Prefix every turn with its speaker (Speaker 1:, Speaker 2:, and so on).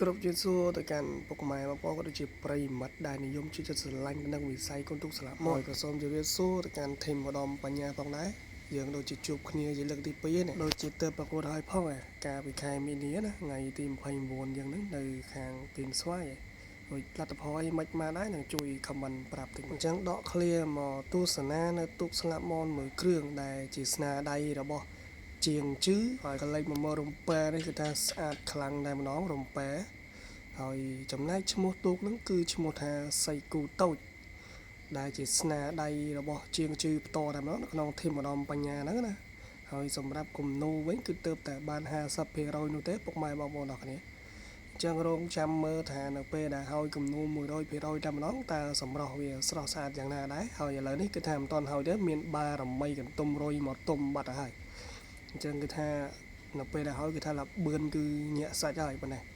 Speaker 1: គ្រប់ជំរាបសួរទៅកាន់ពុកម៉ែបងប្អូនក៏ដូចជាប្រិយមិត្តដែលនិយមជួយចិត្តស្រឡាញ់និងវិស័យកូនទូកស្លាប់មកក៏សូមជម្រាបសួរទៅកាន់ team ឧត្តមបញ្ញាផងដែរយើងដូចជាជួបគ្នាជាលើកទី2នេះដូចជាទៅប្រកួតហើយផងឯកាលពីខែមីនាណាថ្ងៃទី29យ៉ាងហ្នឹងនៅខាងទីនស្វាយរួចលទ្ធផលអីមិនមកដែរនឹងជួយ comment ប្រាប់តិចអញ្ចឹងដក clear មកទស្សនានៅទូកស្លាប់មនមួយគ្រឿងដែលជាស្នាដៃរបស់ជាងជឺហើយកលេចមកមើលរំពែនេះគឺថាស្អាតខ្លាំងតែម្ដងរំពែហើយចំណែកឈ្មោះទូកហ្នឹងគឺឈ្មោះថាសីគូតូចដែលជាស្នាដៃរបស់ជាងជឺផ្ទាល់តែម្ដងនៅក្នុង team ឧត្តមបញ្ញាហ្នឹងណាហើយសម្រាប់គំនូវិញគឺទៅតែបាន50%នោះទេពុកម៉ែបងប្អូនអរគ្នាអញ្ចឹងរងចាំមើលថានៅពេលដែលហើយគំនូ100%តែម្ដងតើសម្រស់វាស្រស់ស្អាតយ៉ាងណាដែរហើយឥឡូវនេះគឺថាមិនទាន់ហើយទេមានបារមីកន្ទុំរុយមកទុំបាត់ទៅហើយអញ្ចឹងគឺថានៅពេលដែលហើយគឺថាលបឿនគឺញាក់សាច់ហើយប៉ុណ្ណេះ។